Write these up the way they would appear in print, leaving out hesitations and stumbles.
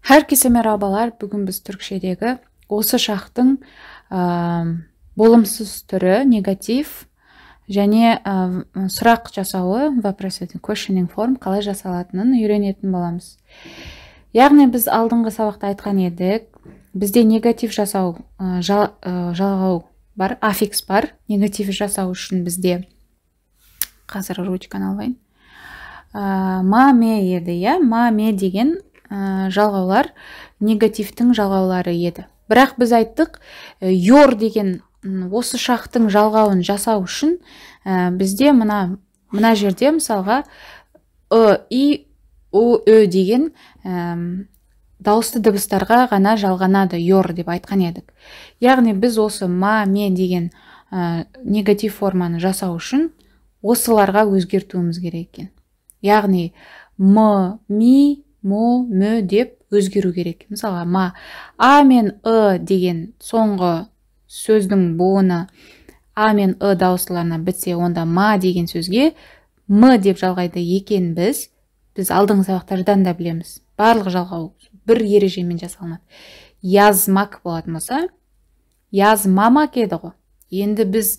Herkese merhabalar. Бүгін біз түркшедегі осы шақтың болымсыз түрі, негатив және сұрақ жасауы, вопрос, questioning form қалай жасалатынын үйренетін боламыз. Яғни біз алдыңғы сабақта айтқан едік, бізде негатив жасау жалғау бар, аффикс бар. Негатив жасау үшін бізде, қазір ручканы алайын, ма, ме еді, иә, ма, ме деген жалғаулар негативтің жалғаулары еді. Бірақ біз айттық, ёр деген осы шақтың жалғауын жасау үшін бізде мына жерде мысалға ы, и, у, ö деген дауысты дыбыстарға ғана жалғанады ёр деп айтқан едік. Яғни біз осы ма, ме деген негатив форманы жасау үшін осыларға өзгертуіміз керек екен. Яғни м, ми, мо, мө деп өзгеру керек. Мысалға, ма, а мен ы деген соңғы сөздің буыны а мен ы дауыстыларына бітсе, онда ма деген сөзге м деп жалғайды екенбіз. Біз алдыңғы сабақтардан да білеміз. Барлық жалғау бір ережемен жасалынады. Yazmak болатын болса, yazmamak еді ғой. Енді біз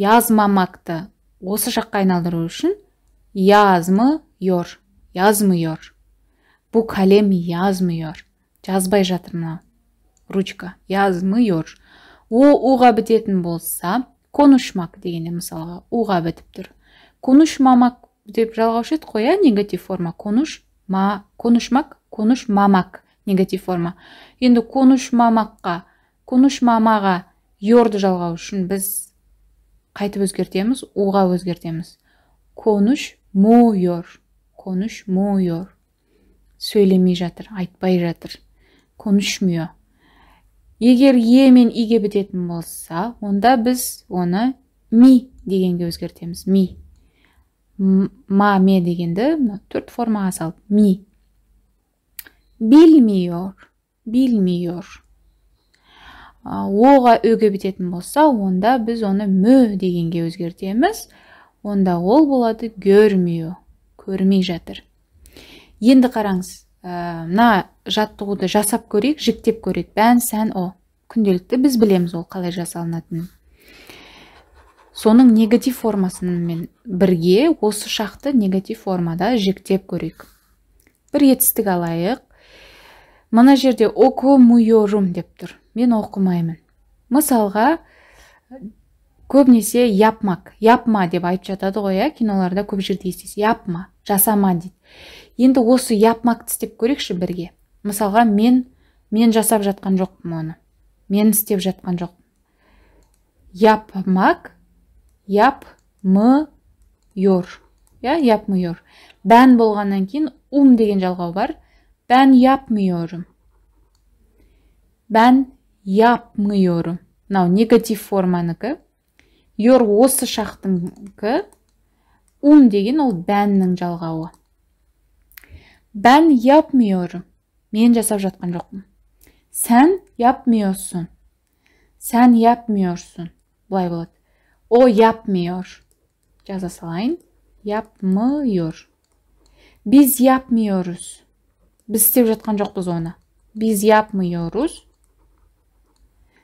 yazmamakты осы жаққа айналдыру үшін yazmıyor, yazmıyor. Bu kalem yazmıyor. Жазбай жатыр мынау. Ручка. Yazmıyor. О, уға бітетін болса, konuşmak дегенде мысалға уға бітіп тұр. Konuşmamak деп жалғаушы еді қой, негатив форма. Konuşma, konuşmak, konuşmamak негатив форма. Енді konuşmamakқа, konuşmamaға yorды жалғау үшін біз қайтып өзгертеміз, уға өзгертеміз. Konuşmuyor, konuşmuyor. Сөйлемей жатыр, айтпай жатыр. Konuşmuyor. Егер е мен иге бітетін болса, онда біз оны ми дегенге өзгертеміз. Ми. Ма, ме дегенді мына төрт формаға салып ми. Bilmiyor, bilmiyor. Оға өге бітетін болса, онда біз оны мө дегенге өзгертеміз. Онда ол болады görmüyor, көрмей жатыр. Енді қараңыз, мына жаттығуды жасап көрейік, жіктеп көрейік. Ben, sen, o. Күнделікті біз білеміз ол қалай жасалынатынын. Соның негатив формасымен бірге осы шақты негатив формада жіктеп көрейік. Бір етістік алайық. Мына жерде okumuyorum деп тұр. Мен оқымаймын. Мысалға, көбінесе yapmak, yapma деп айтып жатады ғой, иә, киноларда көп жерде естисіз. Yapma, жасама дейді. Енді осы yapmakты істеп көрейікші бірге. Мысалға, мен жасап жатқан жоқпын оны. Мен істеп жатқан жоқпын. Yapmak, yapmıyor. Ya, yapmıyor. Ben болғаннан кейін um деген жалғау бар. Ben yapmıyorum. Ben yapmıyorum. Мынау негатив форманыкі. Yor осы шақтыңкі. Um деген ол бәннің жалғауы. Ben yapmıyorum. Мен жасап жатқан жоқпын. Sen yapmıyorsun. Sen yapmıyorsun. Былай болады. O yapmıyor. Жаза салайын. Yapmıyor. Biz yapmıyoruz. Біз істеп жатқан жоқпыз оны. Biz yapmıyoruz.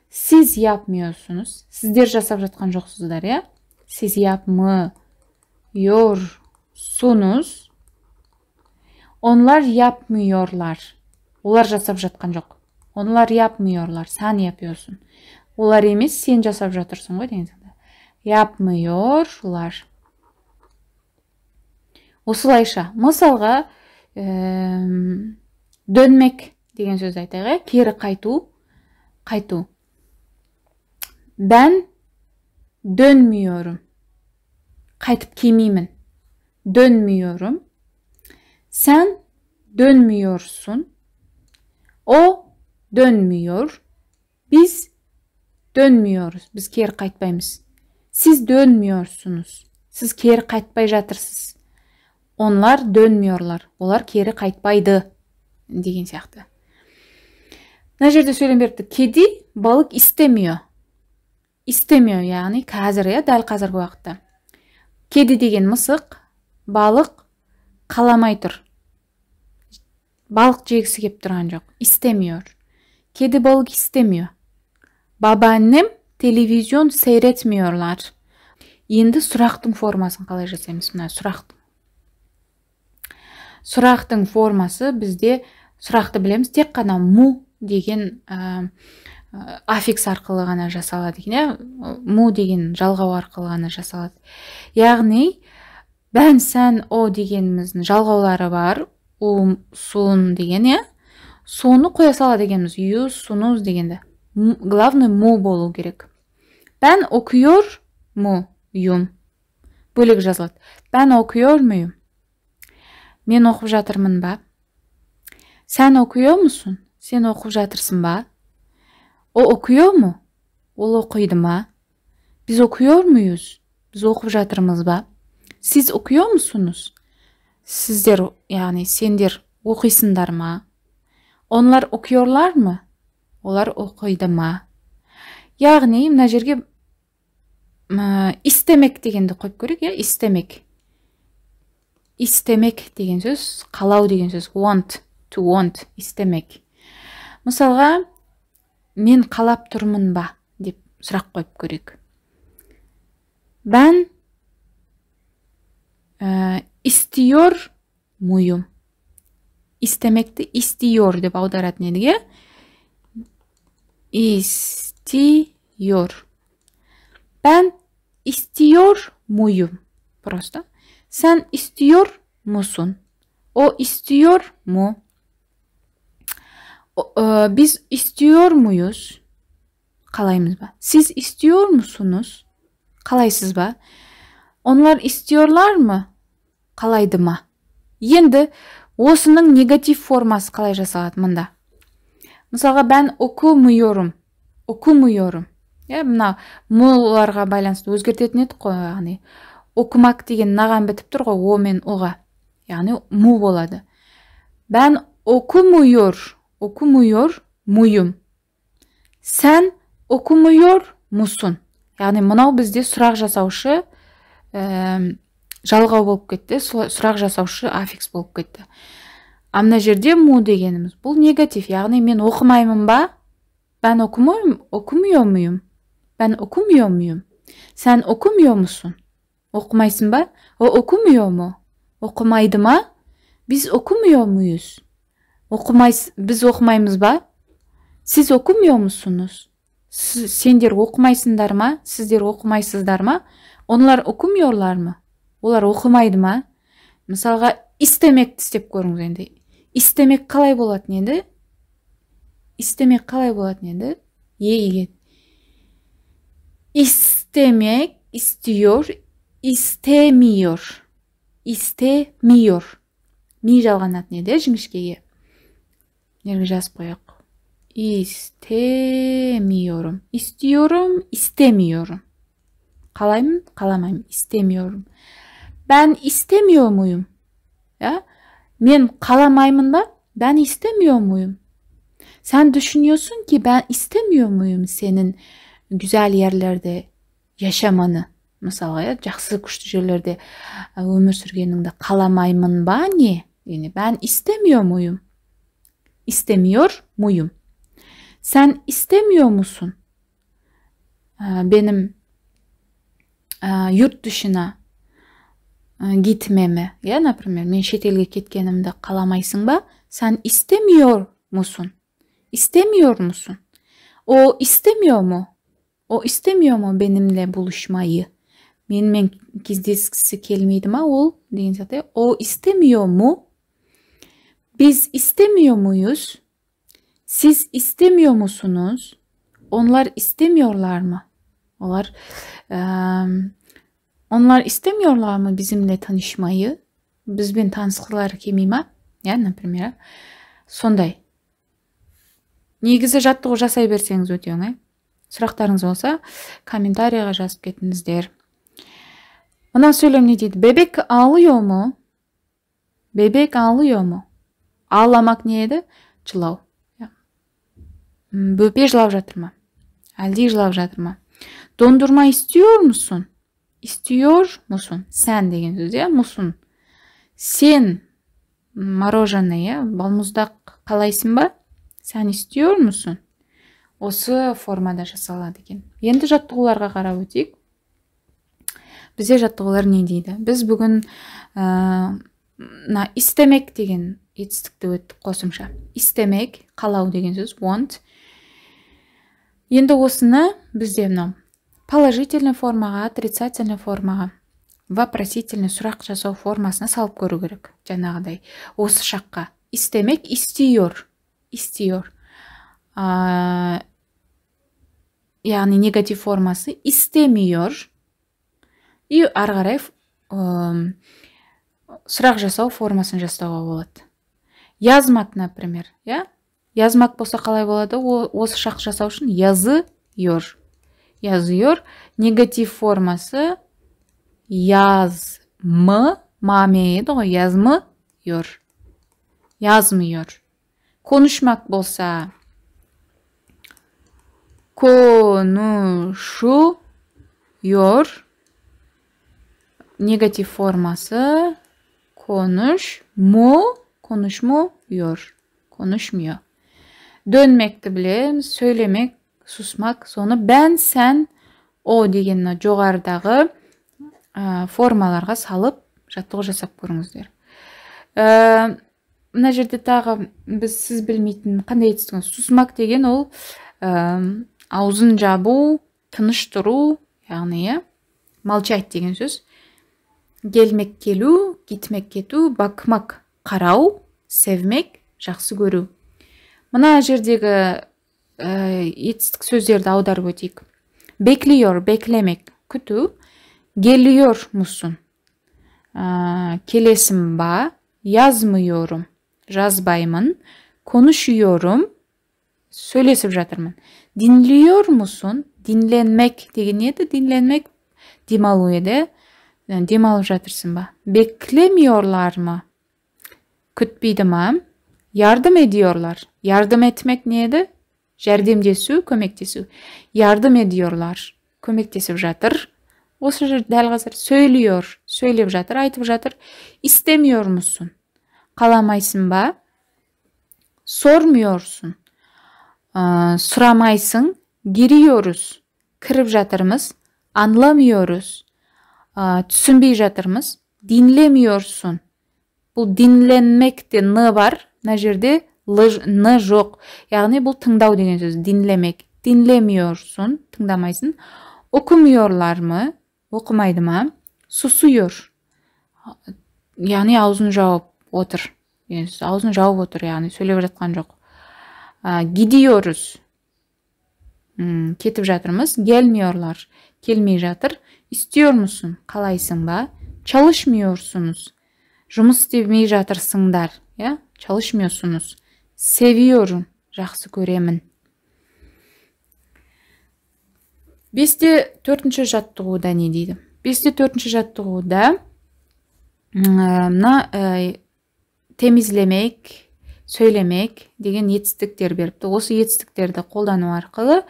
Siz yapmıyorsunuz. Сіздер жасап жатқан жоқсыздар, иә? Siz yapmıyorsunuz. Onlar yapmıyorlar. Олар жасап жатқан жоқ. Onlar yapmıyorlar. Sen yapıyorsun. Олар емес, сен жасап жатырсың ғой деген сияқты. Yapmıyorlar. Осылайша, мысалға, dönmek деген сөзді айтайық, иә? Кері қайту, қайту. Ben dönmüyorum. Қайтып келмеймін. Dönmüyorum. Sen dönmüyorsun. O dönmüyor. Biz dönmüyoruz. Біз кері қайтпаймыз. Siz dönmüyorsunuz. Сіз кері қайтпай жатырсыз. Onlar dönmüyorlar. Олар кері қайтпайды деген сияқты. Мына жерде сөйлем беріпті. Kedi balık istemiyor. Istemiyor, яғни қазір, иә, дәл қазіргі уақытта. Kedi деген мысық, балық қаламай тұр. Балық жегісі кеп тұрған жоқ. Istemiyor. Kedi balık istemiyor. Babaannem televizyon seyretmiyorlar. Енді сұрақтың формасын қалай жасаймыз? Мына сұрақтың. Сұрақтың формасы бізде, сұрақты білеміз, тек қана му деген аффикс арқылы ғана жасалады екен, иә? Му деген жалғау арқылы ғана жасалады. Яғни ben, sen, o дегеніміздің жалғаулары бар. У, сун деген, иә? Соны қоя салады екенбіз. Ю, сунуз дегенді. Главное, му болу керек. Ben okuyor muyum? Бөлек жазылады. Ben okuyor muyum? Мен оқып жатырмын ба? Sen okuyor musun? Сен оқып жатырсың ба? O okuyor mu? Ол оқиды ма? Biz okuyor muyuz? Біз оқып жатырмыз ба? Siz okuyor musunuz? Сіздер, яғни сендер оқисыңдар ма? Onlar okuyorlar mı? Олар оқиды ма? Яғни мына жерге istemek дегенді қойып көрейік, иә? Istemek. Istemek деген сөз қалау деген сөз. Want, to want, istemek. Мысалға, мен қалап тұрмын ба деп сұрақ қойып көрейік. Ben istiyor muyum? Istemekті istiyor деп аударатын едік, иә? Istiyor. Ben istiyor muyum? Просто. Sen istiyor musun? O istiyor mu? Biz istiyor muyuz? Қалаймыз ба? Siz istiyor musunuz? Қалайсыз ба? Onlar istiyorlar mı? Қалайды ма? Енді осының негатив формасы қалай жасалады мында? Мысалға, ben okumuyorum. Okumuyorum. Иә, мына муларға байланысты өзгертетін едік қой, яғни okumak деген наған бітіп тұр ғой, о мен оға. Яғни му болады. Ben okumuyor, okumuyor muyum? Sen okumuyor musun? Яғни мынау бізде сұрақ жасаушы жалғау болып кетті, сұрақ жасаушы аффикс болып кетті. А мына жерде му дегеніміз бұл негатив, яғни мен оқымаймын ба? Ben okumuyor muyum? Ben okumuyor muyum? Sen okumuyor musun? Оқымайсың ба? O okumuyor mu? Оқымайды ма? Biz okumuyor muyuz? Біз оқымаймыз ба? Siz okumuyor musunuz? Сендер оқымайсыңдар ма? Сіздер оқымайсыздар ма? Onlar okumuyorlar mı? Олар оқымайды ма? Мысалға, istemekті істеп көріңіз енді. Istemek қалай болатын еді? Istemek қалай болатын еді? Е. Istemek, istiyor, istemiyor. Istemiyor. Ми жалғанатын еді, жіңішкеге. Нерге жазып қояйық? İstemiyorum. İstiyorum, istemiyorum. Қалаймын, қаламаймын. İstemiyorum. Ben istemiyor muyum? Ya? Мен қаламаймын ба? Ben istemiyor muyum? Sen düşünüyorsun ki ben istemiyor muyum senin güzel yerlerde yaşamanı? Мысалға, иә, жақсы күшті жерлерде өмір сүргеніңді қаламаймын ба не? Яғни ben istemiyor muyum? İstemiyor muyum? Sen istemiyor musun? Benim yurt dışına gitmemi, ya, например, мен шетелге кеткенімді қаламайсың ба? Sen istemiyor musun? İstemiyor musun? O istemiyor mu? O istemiyor mu benimle buluşmayı? Менімен кездескісі келмейді ма ол деген сияқты. O istemiyor mu? Biz istemiyor muyuz? Siz istemiyor musunuz? Onlar istemiyorlar mı? Олар onlar istemiyorlar mı bizimle tanışmayı? Бізбен танысқылары келмей ма? Я, например, сондай. Негізі жаттығу жасай берсеңіз өте оңай. Сұрақтарыңыз болса, комментарийға жазып кетіңіздер. Мына сөйлем не дейді? Bebek ağlıyor mu? Bebek ağlıyor mu? Ağlamak не еді? Жылау. Бөпе жылап жатыр ма? Әлде жылап жатыр ма? Dondurma istiyor musun? İstiyor musun? Sen деген сөз, иә? Musun. Сен Мороженое, иә, балмұздақ қалайсың ба? Sen istiyor musun? Осы формада жасалады екен. Енді жаттығуларға қарап өтейік. Бізде жаттығулар не дейді? Біз бүгін мына istemek деген етістікті өттік қосымша. Istemek, қалау деген сөз, want. Енді осыны бізде мынау положительный формаға, отрицательный формаға, вопросительный сұрақ жасау формасына салып көру керек. Жаңағыдай осы шаққа. Istemek, istiyor. Istiyor. Яғни негатив формасы istemiyor. И ары қарай сұрақ жасау формасын жасауға болады. Yazmak, например, иә? Yazmak болса қалай болады? Осы шақ жасау үшін yazıyor. Yazıyor. Негатив формасы yazmı, маме еді ғой, yazmıyor. Yazmıyor. Konuşmak болса konuşuyor. Негатив формасы konuşmu, konuşmuyor. Konuşmuyor. Dönmekті білеміз, söylemek, susmak. Соны ben, sen, o деген жоғарыдағы формаларға салып жаттығу жасап көріңіздер. Мына жерде тағы біз сіз білмейтін қандай етістік? Susmak деген ол аузын жабу, тыныш тұру, яғни иә, молчать деген сөз. Gelmek келу, gitmek кету, bakmak қарау, sevmek жақсы көру. Мына жердегі етістік сөздерді аударып өтейік. Bekliyor, beklemek, күту. Geliyor musun? Келесің ба? Yazmıyorum, жазбаймын. Konuşuyorum, сөйлесіп жатырмын. Dinliyor musun? Dinlenmek деген не еді? Dinlenmek демалу еді. Демалып жатырсың ба? Beklemiyorlar mı? Күтпейді ма? Yardım ediyorlar. Yardım etmek не еді? Жәрдемдесу, көмектесу. Yardım ediyorlar. Көмектесіп жатыр. Осы жерде дәл қазір söylüyor, сөйлеп жатыр, айтып жатыр. İstemiyor musun? Қаламайсың ба? Sormuyorsun. Сұрамайсың. Giriyoruz. Кіріп жатырмыз. Anlamıyoruz. Түсінбей жатырмыз. Dinlemiyorsun. Бұл dinlenmekте н бар, мына жерде л н жоқ. Яғни бұл тыңдау деген сөз. Dinlemek. Dinlemiyorsun, тыңдамайсың. Okumuyorlar mı? Оқымайды ма? Susuyor. Яғни аузын жауып отыр. Деген сөз. Аузын жауып отыр, яғни сөйлеп жатқан жоқ. Gidiyoruz. Кетіп жатырмыз. Gelmiyorlar. Келмей жатыр. İstiyor musun? Қалайсың ба? Çalışmıyorsunuz. Жұмыс істемей жатырсыңдар, иә? Çalışmıyorsunuz. Seviyorum. Жақсы көремін. 5-4 жаттығуда не дейді? 5-4 жаттығуда мына temizlemek, söylemek деген етістіктер беріпті. Осы етістіктерді қолдану арқылы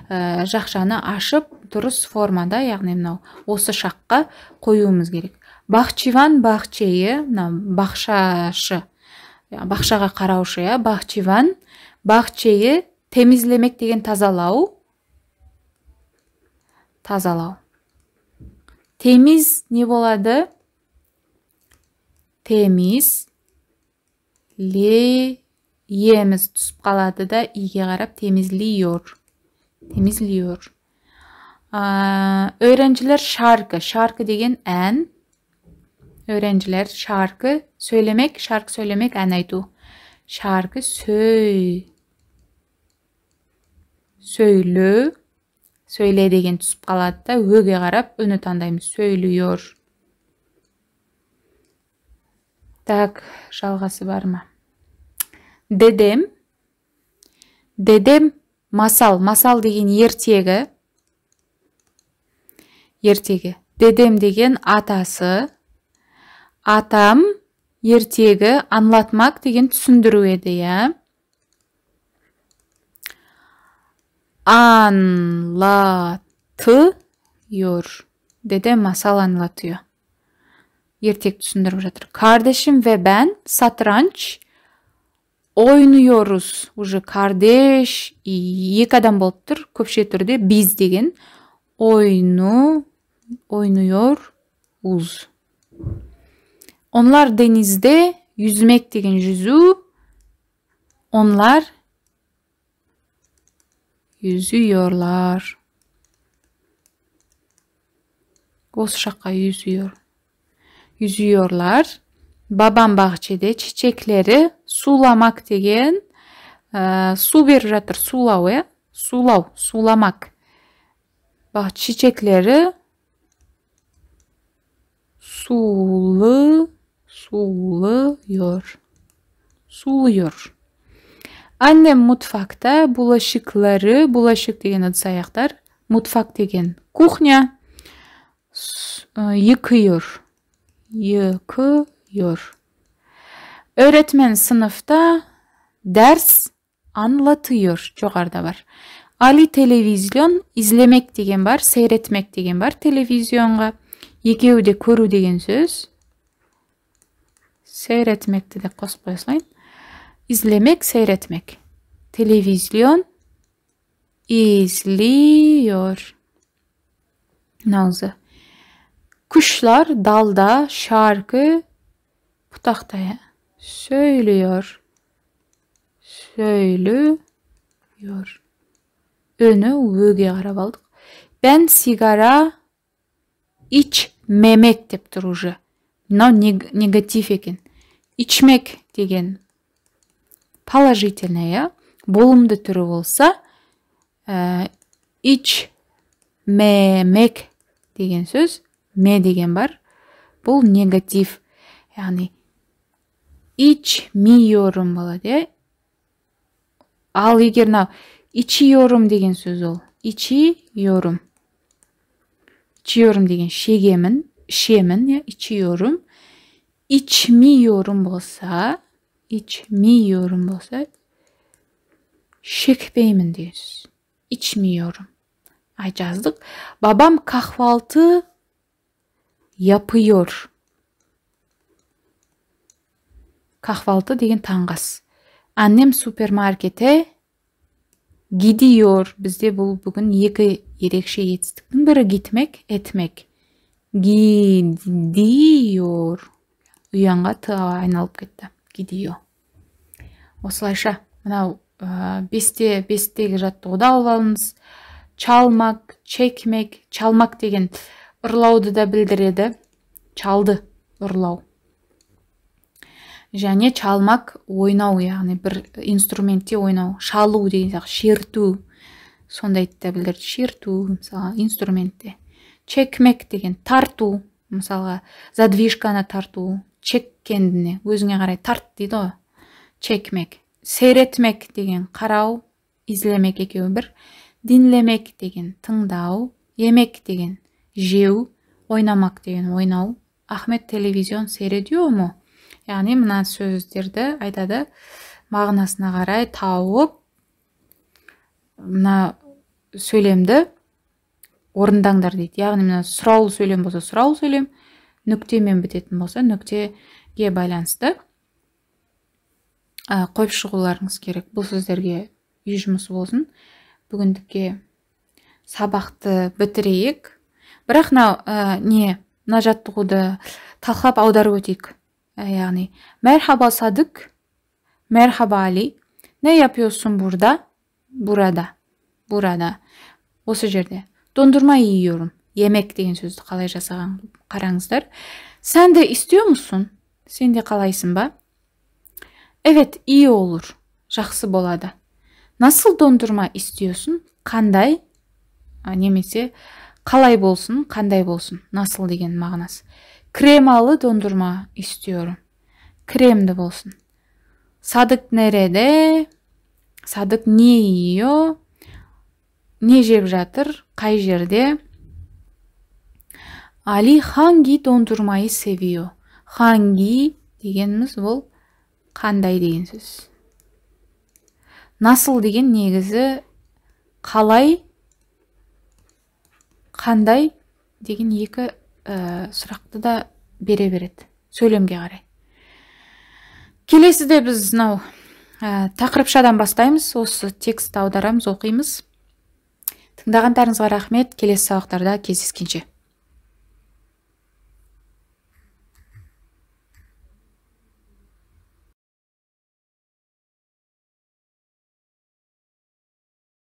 жақшаны ашып дұрыс формада, яғни мынау осы шаққа қоюымыз керек. Bahçıvan bahçeyi, мынау бақшашы, бақшаға қараушы, иә, bahçıvan bahçeyi temizlemek деген тазалау. Тазалау. Temiz не болады? Temiz лейеміз түсіп қалады да, иге қарап temizliyor. Temizliyor. Öğrenciler şarkı. Şarkı деген ән. Öğrenciler şarkı söylemek, şarkı söylemek ән айту. Şarkı söylü, söyle деген түсіп қалады да, өге қарап үні таңдаймыз. Söylüyor. Так, жалғасы бар ма? Dedem. Dedem masal. Masal деген ертегі. Ертегі. Dedem деген атасы. Атам ертегі anlatmak деген түсіндіру еді, иә. Anlatıyor. Dedem masal anlatıyor. Ертек түсіндіріп жатыр. Kardeşim ve ben satranç oynuyoruz. Уже kardeş екі адам болып тұр. Көпше түрде biz деген oynuyoruz. Onlar denizde yüzmek деген жүзу. Onlar yüzüyorlar. Осы жаққа yüzüyor. Yüzüyorlar. Babam bahçede çiçekleri sulamak деген су беріп жатыр. Сулау, иә? Сулау, sulamak. Bak, çiçekleri suluyor. Suluyor. Annem mutfakta bulaşıkları, bulaşık деген ыдыс аяқтар, mutfak деген кухня, yıkıyor. Yıkıyor. Öğretmen sınıfta ders anlatıyor. Жоғарыда бар. Али televizyon izlemek деген бар, seyretmek деген бар телевизионға. Екеуі де көру деген сөз. Seyretmekті де қосып қоя салайын. İzlemek, seyretmek. Televizyon izliyor. Nazı. Kuşlar dalda şarkı butakta söylüyor. Söylüyor. Önü өге қарап алдық. Ben sigara içmemek деп тұр уже. Мынау негатив екен. Içmek деген положительный, иә? Болымды түрі болса, içmemek деген сөз, ме деген бар. Бұл негатив. Яғни içmiyorum болады, иә? Ал егер мынау içiyorum деген сөз ол. İçiyorum. İçiyorum деген шегемін, ішемін, иә? İçiyorum. İçmiyorum болса, içmiyorum болса, шекпеймін деген сөз. İçmiyorum. Ay жаздық. Babam kahvaltı yapıyor. Kahvaltı деген таңғы ас. Annem супермаркете gidiyor. Бізде бұл бүгін екі ерекше етістіктің бірі gitmek, etmek. Gidiyor. Ұянға т айналып кетті. Gidiyor. Осылайша мынау бестегі жаттығуды алып алыңыз. Çalmak, çekmek. Çalmak деген ұрлауды да білдіреді. Чалды, ұрлау. Және çalmak ойнау, яғни бір инструментте ойнау. Шалу деген сияқты, шерту. Сондайды да білдіреді. Шерту, мысалға, инструментте. Çekmek деген тарту, мысалға, задвижканы тарту. Чеккендіне, өзіңе қарай тарт дейді ғой. Çekmek. Seyretmek деген қарау, izlemek екеуі бір. Dinlemek деген тыңдау, yemek деген жеу, ойнамак деген ойнау. Ахмет televizyon seyrediyor mu? Яғни мына сөздерді айтады, мағынасына қарай тауып мына сөйлемді орындаңдар дейді. Яғни мына сұраулы сөйлем болса сұраулы сөйлем, нүктемен бітетін болса нүктеге байланысты қойып шығуларыңыз керек. Бұл сөздерге үй жұмысы болсын. Бүгіндікке сабақты бітірейік. Бірақ мына жаттығуды талқылап аударып өтейік. Яғни merhaba Sadık, merhaba Ali. Ne yapıyorsun burada? Burada. Burada. Осы жерде. Dondurma yiyorum. Yemek деген сөзді қалай жасаған қараңыздар. Sen de istiyor musun? Sen de қалайсың ба? Evet, iyi olur. Жақсы болады. Nasıl dondurma istiyorsun? Қандай? Немесе қалай болсын, қандай болсын? Nasıl деген мағынасы. Kremalı dondurma istiyorum. Kremli болсын. Sadık nerede? Sadık ne yiyor? Не жеп жатыр? Қай жерде? Ali hangi dondurmayı seviyor? Hangi дегеніміз бұл қандай деген сөз. Nasıl деген негізі қалай, қандай деген екі сұрақты да Бере береді сөйлемге қарай. Келесіде біз мынау тақырыпшадан бастаймыз, осы текстті аударамыз, оқимыз. Тыңдағандарыңызға рахмет. Келесі сабақтарда кездескенше.